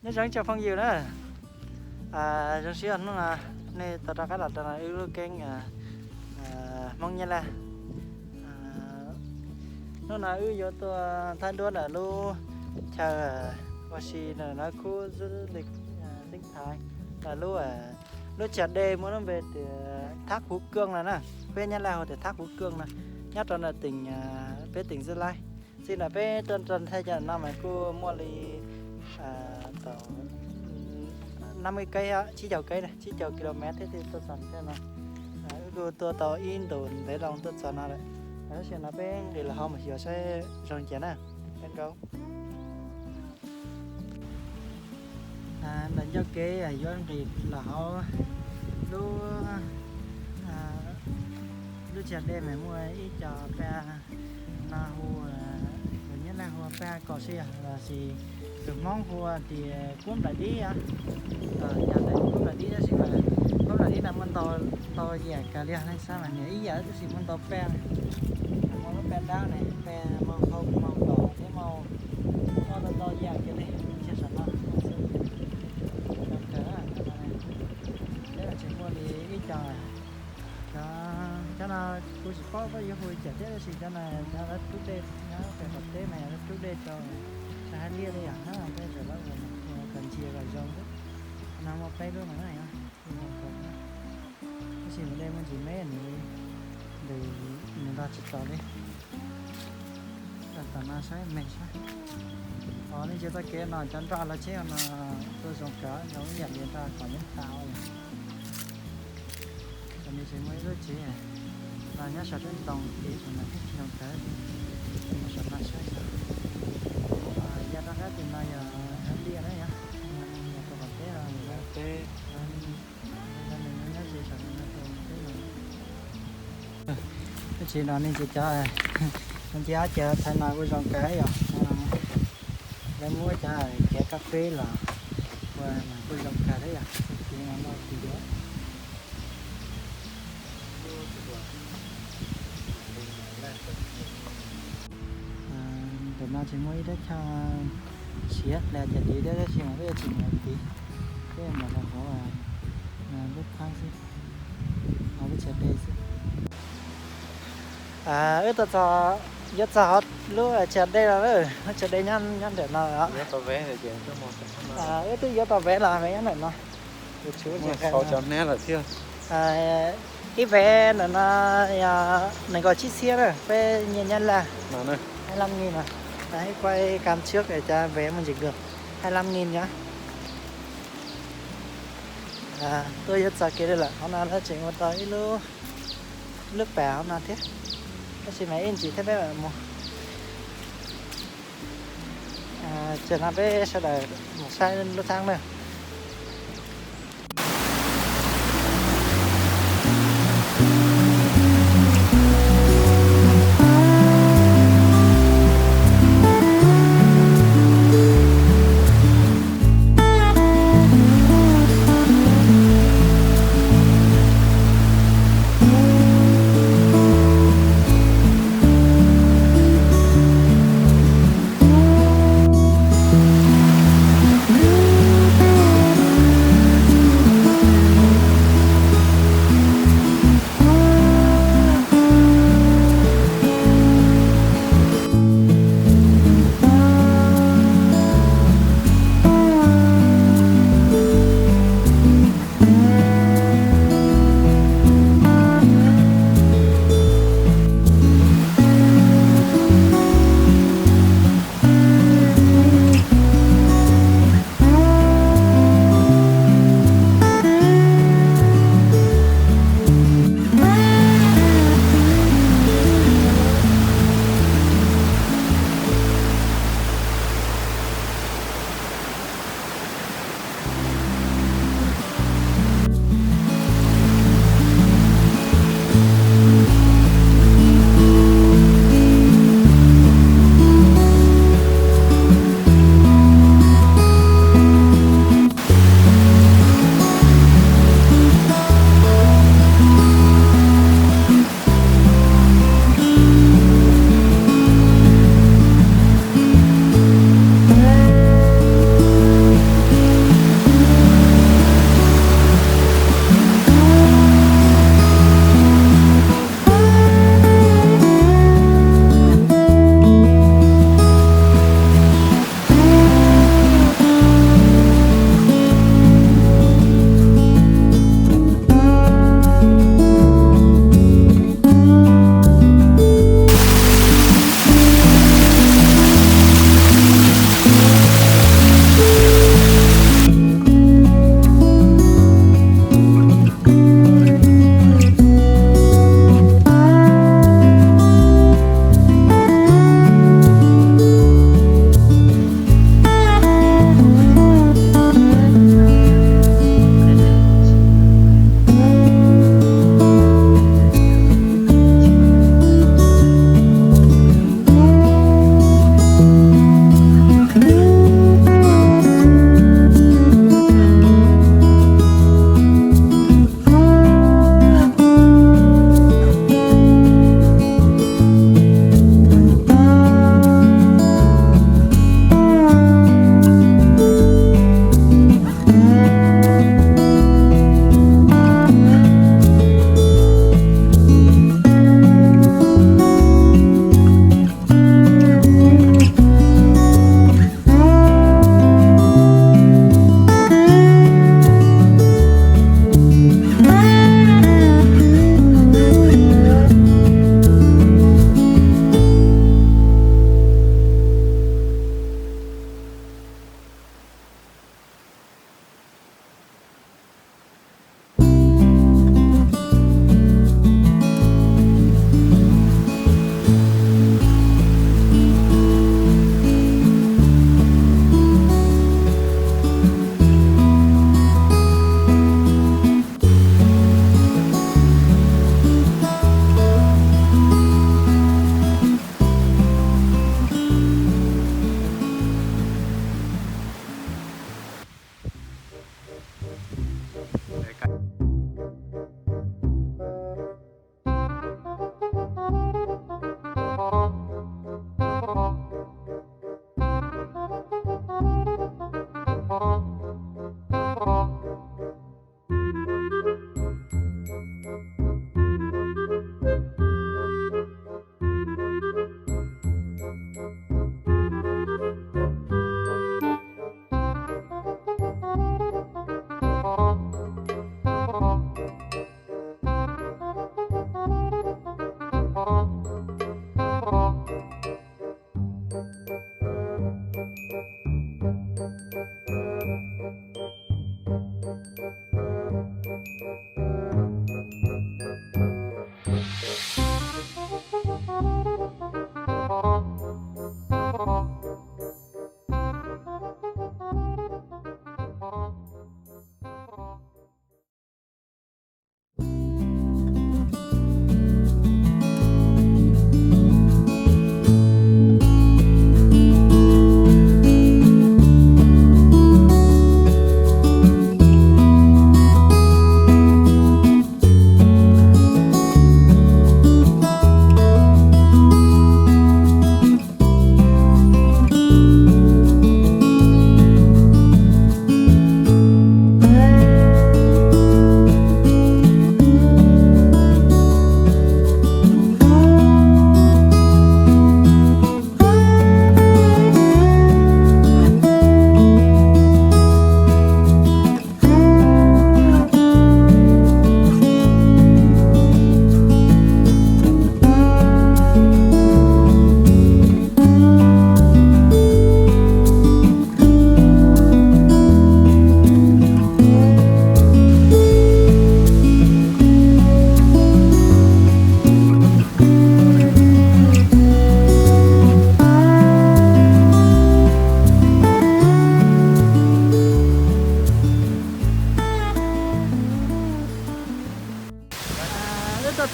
Nyob zoo ib tsoom phooj ywg na, zoo siab hnub no nej tau rov qab los rau wb lub keeb Hmoob Nyab Laj. Hnub no wb yuav tuaj thaij duab ntawm lub chaw ua si no, khub du lịch sinh thái, lub, lub chaw dej muaj lub npe tias Thác Hú Cương no na, peb Nyab Laj hu tias Thác Hú Cương no, nyob rau ntawm tỉnh, peb tỉnh Gia Lai. Xij ntawm peb tuaj rau thaj chaw no mas kuj muaj li tau năm mươi cây, tsib caug cây, tsib caug ki lô mét thiab tuaj txog thaj no. Wb kuj tuaj tau ib ntus ntev loo tuaj txog no lawm. Tab sis no peb nqis los hauv mus xyuas saib zoo cas na. Peb nkaus ntawm ncauj kev yuav nqis los hauv lub, lub chaw dej mas muaj ib co peb no hu, lus Nyab Laj hu peb ko si, los sis lus Hmoob hu tias kub nplaim dib. Yog tias kub nplaim dib tab sis mas kub nplaim dib no muaj ntau, ntau yam kawg li, nej saib mas nws ib yam tab sis muaj ntau peb, muaj lub peb dawb ne, peb mauj hau mauj tom thiab mauj, muaj ntau ntau yam kawg li, tsiaj saum no zoo kawg. Peb tsis muaj li ib co, cov, cov no kuv tsis paub yuav hu li cas thiab tab sis cov no cov lawv rub dej nyob pem qaum teb mas yog lawv rub dej rau sab hab liaj li yom, peb tam lawv ua kom ntsia kom zoo xwb. No muaj peb lub no na, tab sis mas dej muaj ntsis me nws, nws nrog tsis tau li. Tom no saib me saib. Os, nej ntsia txoj kev no cov nroj lawv tsheb no tuaj zoo kawg, zoo ib yam li nroj kom yeeb tas li. Tam sim no muaj ib lub tsev los nyob saum lub ntoo kev saum no thiab zoo kawg. Mus saum no saib saib. Yog rov qab tim no yog hab liaj na yog, yog rau qaum teb no, teb, yog nws nyob ze saum no rau teb no. Tab sis no nej ntsia cov, ntsia ob cov thaiv no kuj zoo kawg yom. Lawv muab cov kev kab feb los ua mas kuj zoo kawg thiab yom. Kev no loj kawg. Ntawm no tsis muaj ib rab choj siav hle cov tid thiab tab sis mas peb yuav tsis mus tid, peb mus rau hauv lub phab xwb, hauv lub chaw dej xwb. Wb tuaj txog, yuav txog lub chaw dej no, lub chaw dej nyob nram no. Wb twb yuav tau vev los vev nyob ntawm no. Tus tswv, ib vev ntawm no yog nees nkaum tsib txhiab na, peb nyiaj Nyab Laj, hai mươi lăm nghìn no. Ib quay cam trước để cho vé một triệu được, hai mươi lăm nghìn nhá. Tuaj yuav txog kev dej lawm, hauv no lawv tseem ua tau ib lub, lub pas hauv no thiab, tab sis mas ib ntsis thiab peb mam mus. Tam no peb sawv daws mus saib lub thaab na.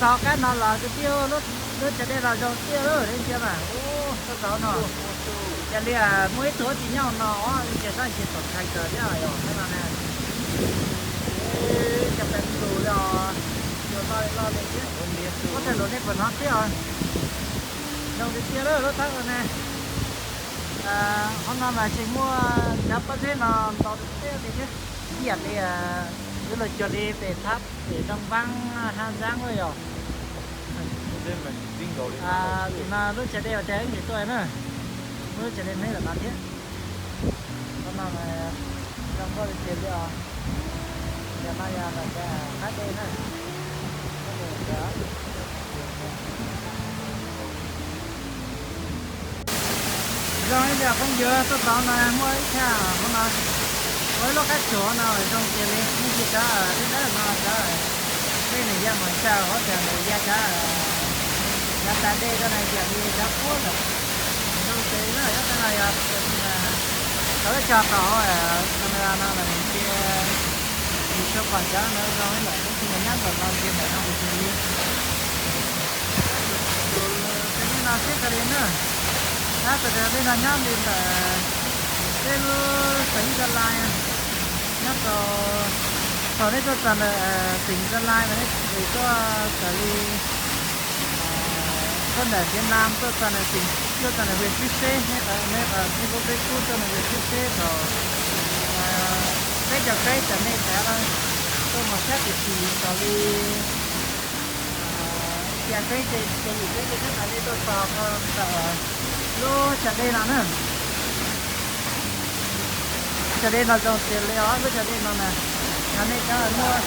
Qab no los kwv tij, lub chaw dej los zoo tiag lawm, nej ntsia mas, tuaj txog no. Yog li muaj ib tug tsis nyob no, nce sab nce tom tshais kawg thiab yog no ne. Cov pes lus li os, cua loj li loj li thiab. Muab tej lus nej puas hnov thiab os. Zoo tiag tiag lawm lub thaj no ne. Qhov no mas tseem muaj cov pob zeb no ntau tiag li thiab. Ib yam li yuav luag cuag li pem thab pem Doo Vaab Hab Zaab yog. Tus no lub chaw dej uas tias wb nqis tuaj na, muaj lub chaw dej neb lawm no thiab. Qhov no zoo nkauj tiag tiag li os. Yog no yog ntawm qab dej na. Zoo li tias phooj ywg tuaj txog no muaj ib txhia hauv no, ua ib lub qab tsuas no zoo tiag li, ib ntsis cov dej dawb no cov dej nws ya mus tsa hauv tias nws ya cov, cov tas dej ko na, yam li cov puab ntawd. Zoo tiag li na, yog tej no yog thaum wb tso tau camera no los nws ntsia, nws tsuas pom cov ntawd zoo li lawm, tab sis nws nyob ntawm no ntsia ntawm no nws ntsia li. Tus dej no siab kawg li na. Tab tus dej no nyob li ntawm peb lub xeev Gia Lai, nyob rau thaum nej tuaj txog ntawm xeev Gia Lai mas nej tuaj raws li tuaj ntawm Vietnam tuaj txog ntawm xeev, tuaj txog ntawm hwm Xib Seb, nej qhov nej lub peb kub tuaj ntawm hwm Xib Seb thaum peb caug peb tam nej tav tuaj mus sab tim tim raws li cia peb ces ces yim peb ces peb mam li tuaj txog ntawm lub chaw dej no na. Chaw dej no zoo tiag li os, lub chaw dej no na, yog nej cov muaj,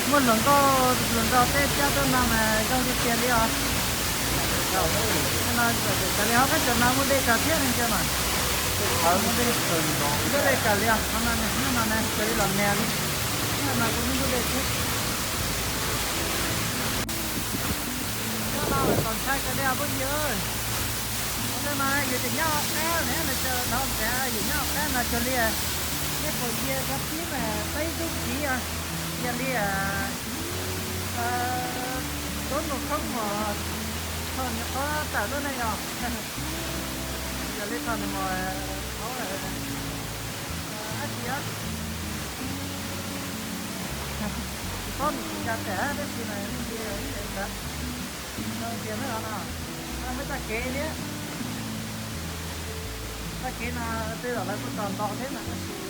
muaj hluas nkauj hluas nraug tej coj tuaj no mas zoo tiag tiag li os. Raws li hauv qab tsuas no muaj dej kawg thiab ne, ntsia mas. Muaj dej kawg li os, qhov no ne, hnub no ne raws li los nag li, hnub no kuj muaj dej thiab. Nyob no txaus ntshai kawg li os phooj ywg. Qhov no yus tseem nyob qab ne, no caw dhau ntev yus nyob qab no cuag li nej puas ntsia cov tib mas peb tub kiv, yog li tub nus khoob mos thaum nws qhuav tawm tuaj ne yog, yog li thaum nws mus hauv dab tsi tsis paub nws tsis nkag pem dab tsi mas nej ntsia ntawd. Zoo tiag na no, muaj txoj kev thiab. Txoj kev no tej zaum lawv kuj txog ntau thiab mas tab sis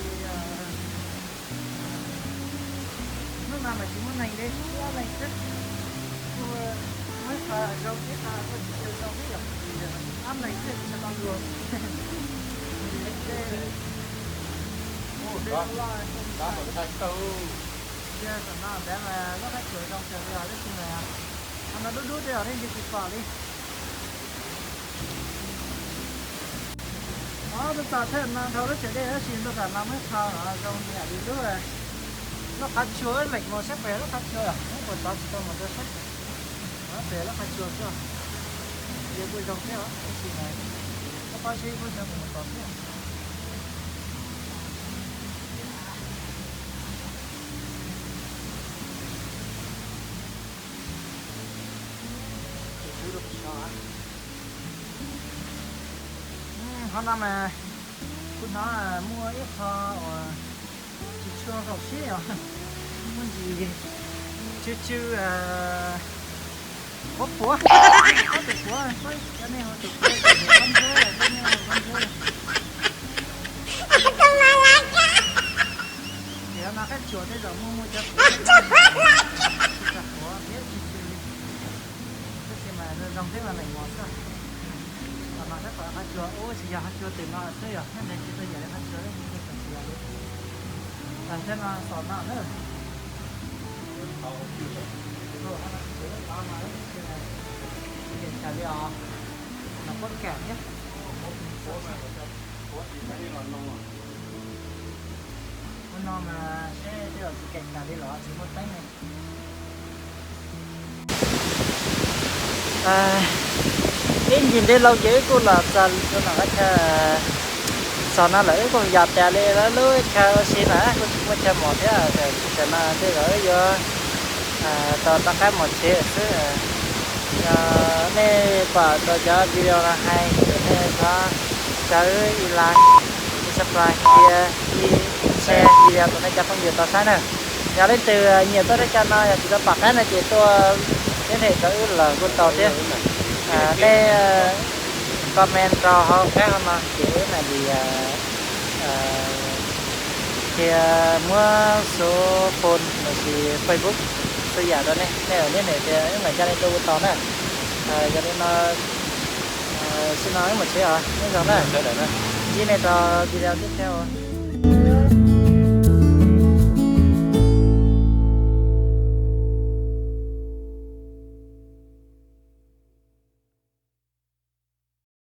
hnub no mas tsis muaj neeg li, ib ob leeg xwb. Kuj muaj ib qho zoo thiab ib qho kuj tsis tshua zoo thiab yom, ob leeg xwb tsis tshua tau luag. Ntsia saum no ntawd mas lub qab tsuas zoo kawg li os tab sis mas qhov no dub dub tej zaum nej ntsia tsis pom li. Os, tuaj txog thawj no dhau lub tsev dej tab sis tuaj tom no muaj ib qho zoo yam li lub, lub qhov tsua, leem mus saib puas yog lub qhov tsua yom, muab puas xov tsis tau mus rau saib. Pem lub qhov tsua xwb, ntsia kuj zoo thiab os tab sis mas tsis paub seb puas xyov puas mus tod thiab. Qhov no mas kuv hnov muaj ib qho uas tsis tshua haum siab os, muaj ntsis tsw tsw quav puav, qab tus puav, cov nej hu tus puav, qab ntswb, peb nej hu qab ntswb. Ces no qab tsuas tej zaum muaj muaj cov puav, tsis tau puav thiab tsw tsw li. Tab sis mas zoo thiab mas leem mos xwb. Qhov no saib qhov qab tsua, ub, tsis yog qab tsua twm no xwb yog, nyob ntawd tsis tau yam li qab tsua, tsis yog li. Tag thiab no xaus no na. Kem tas li os. No pob kam thiab. Ub no mas seb tej zaum tsis kem tas li los tsis muaj teeb li. Ib ncig ntev lauj ces wb kuj los txog rau nram qhov chaw txog no lawm, wb kuj yos tas li lawm lub chaw ua si na, kuj tsis muaj chaw mus thiab. Tam no tej zaum wb yuav Tos rov qab mus tsev xwb. Yog nej pom tau cov video no hais ces nej thov tsa wb ib like, ib subscribe, thiab ib share video rau nej cov phooj ywg tau saib na. Yog leej twg nyiam tuaj teb chaws no yog tsis tau pom qab no ces tuaj nyob rau wb los kuj tau thiab. Nej comment rau hauv qab hauv no ces wb mam li qhia, muab số phone los sis Facebook xwb yam rau nej, nej nyob nyob tias wb mam coj nej tuaj kuj tau na. Yog li no, xwb no wb mus tsev os, nyob zoo na. Ntsib nej rau video tiếp theo.